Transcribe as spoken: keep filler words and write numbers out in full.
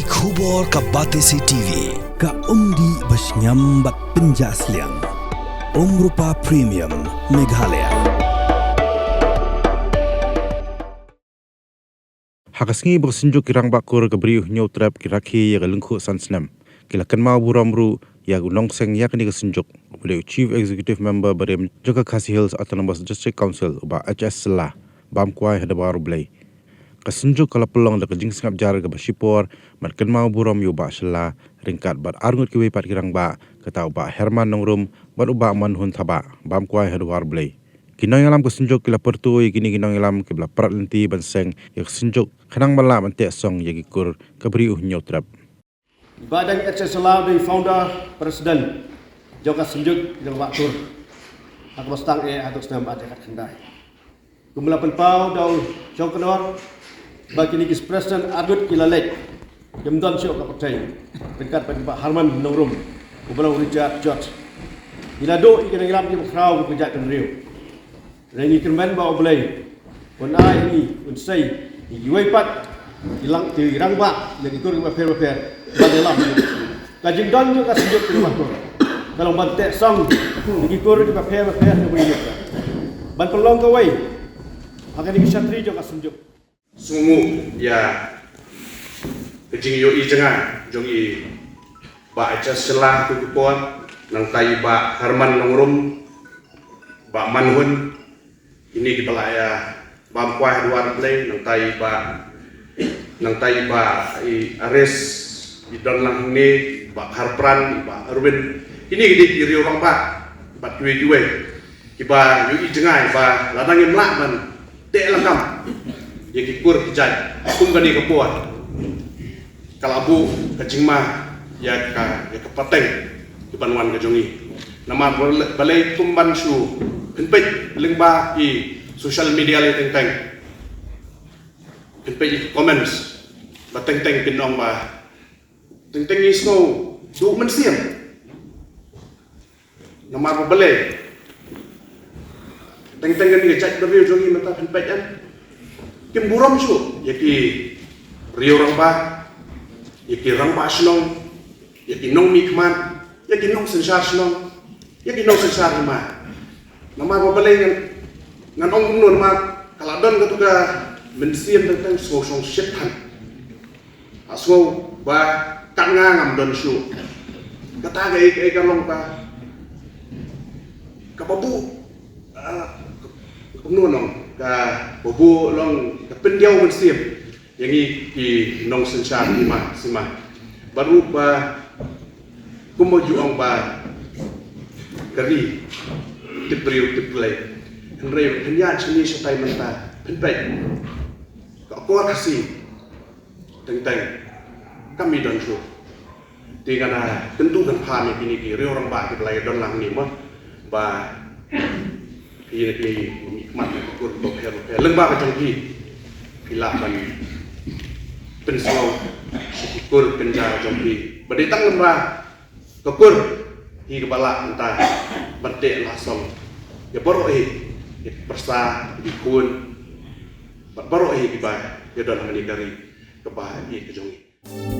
Khubor ka Batesi T V, ka umdih ba shngiam bad pynjah sliang. Umrupa Premium, Meghalaya. Ha ka sngi ba ka Synjuk ki Rangbah Kur ka Bri u Hynñiewtrep ki rakhe ïa ka lyngkhuh san snem, ki la kynmaw burom ruh ïa u nongseng ïa kane ka synjuk, uba dei u Chief Executive Member barim jong ka Khasi Hills Autonomous District Council, u Bah H S Shylla, bam kwai ha dwar U Blei. Ka synjuk ka la pynlong da ka jingsngap jar kaba shipor bad kynmaw burom ïa u Bah Shylla ryngkat bad arngut kiwei pat ki rangbah, kata u Bah Herman Nongrum bad u Bah Manhun Thabah, bam kwai ha dwar U Blei. Ki nongïalam ka synjuk ki la pyrto ïa kine ki nongïalam kiba la prat lynti ban seng ïa ka synjuk khnang ban lah ban teh song ïa ki kur ka Bri u Hynñiewtrep. Bah Deng H S Shylla, u dei founder president jong ka synjuk jong ka Bah Kur ha kaba sdang eh ha ka snem ar hajar khatkhyndai. Kumba la pynpaw da u Jong Kynor ba kine ki president arngut ki la leit, kim don shuh ka pyrthei, ryngkat bad Bah Herman Nongrum uba long u Richard George. Ki la duh ïa ki nongïalam kiba khraw kiba jaitbynriew. Ngi kyrmen ba U Blei un ai ïa ngi, un sei ïa kiwei pat ki lang, ki rangbah na ki kur kiba pher bapher ban ïalam. Ka jingdon jong ka synjuk ka long ban, ka long ban teh song ïa ki kur kiba pher bapher na bynta ban pynlong kawei ha kane ka shatri jong ka synjuk. Sngewnguh ïa ka jingïohi jngai jong i Bah H S Shylla ha kane ka por, nangta i Bah Herman Nongrum, Bah Manhun, kine kiba la ïa bam kwai ha dwar U Blei, nangta i Bah, nangta i Bah i Aris, i don lang hangne, Bah Kharpran, i Bah Erwin. Kine ki dei ki riew rangbah bad kiwei kiwei kiba ïohi jngai ba lada ngim lah ban teh lakam ïa ki kur ki jait kum kane ka por, ka la buh ka jingma ïa ka, ïa ka pateng ki ban wan ka jong ngi. Namar ba-, balei kum ban shu pynpeit lyngba ki social media lei teng teng, pynpeit ki comments ba teng teng pynong ba teng teng ngi sngew duh mynsiem. Namar ba balei? Teng teng kane ka jaitbynriew jong ngi mynta phin peit em, kim burom shuh ïa ki riew rangbah, ïa ki rangbah shnong, ïa ki nongmihkhmat, ïa ki nongsynshar shnong, ïa ki nongsynshar hima. Namar ba balei ngan, ngan ong kumno, namar ka la don katu ka mynsiem teng teng sngew shongshit than. Ha sngew ba kat nga ngam don shuh. Kata kaei kaei ka long ba kaba buh, ah, kumno nong, kaba buh long ka pyndiaw mynsiem ïa ngi ki nongsynshar hima sima. Bad ruh ba kumba ju ong ba ka ri tip briew tip Blei. Hynrei phin ïaid shane shatai mynta phin peit ka akor Khasi teng teng kam i don shuh. Te ngan kyntu kynpham ïa kine ki riew rangbah kiba la ïadon lang hangne mo, ba phi na ki mihkhmat na ki kur bapher bapher lyngba ka jong phi, phi lah ban pynsngew sha ki kur kynja jong phi ba dei tang lyngba ka kur hi kaba lah mynta ban teh la song ïa baroh hi, ïa ki pyrsa, ïa ki khun bad baroh hi kiba ïadon ha kane ka ri kaba ïeit ka jong ngi.